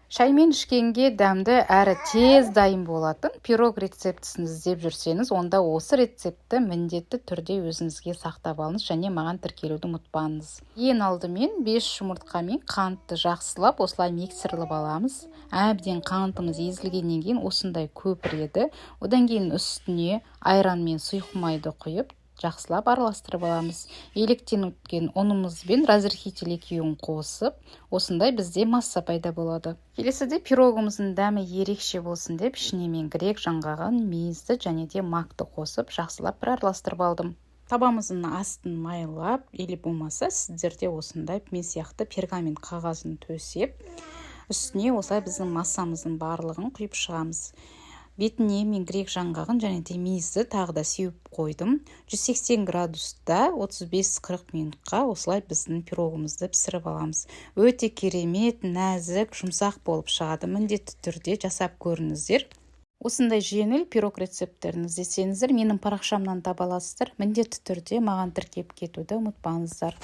Шаймен ішкенге дәмді әрі тез дайын болатын пирог рецептісін іздеп жүрсеңіз, онда осы рецептті міндетті түрде өзіңізге сақтап алыңыз және маған тіркелуді ұмытпаңыз. Ең алдымен 5 жұмыртқа мен қантты жақсылап осылай миксерлеп аламыз. Әбден қантымыз езілгеннен кейін осындай көпіреді. Одан кейін үстіне айран мен сұйық майды құйып, жақсылап араластырып аламыз. Електен өткен ұнымыз бен разрыхлитель екеуін қосып, осындай бізде масса пайда болады. Келесіде пирогымыздың дәмі ерекше болсын деп, ішіне мен грек жаңғағын, мейізді және де макты қосып, жақсылап бір араластырып алдым. Табамыздың астын майлап или болмаса сіздерде осындай мен сияқты пергамент қағазын төсеп, үстіне осылай біздің массамыздың барлығын құйып шығамыз. Бетіне мен грек жаңғағын және де мейізді тағы да сеуіп қойдым. 180 градуста 35-40 минутқа осылай біздің пирогымызды пісіріп аламыз. Өте керемет, нәзік, жұмсақ болып шығады. Міндетті түрде жасап көріңіздер. Осындай жеңіл пирог рецепттерін іздесеңіздер, менің парақшамнан таба аласыздар. Міндетті түрде маған тіркеліп кетуді ұмытпаңыздар.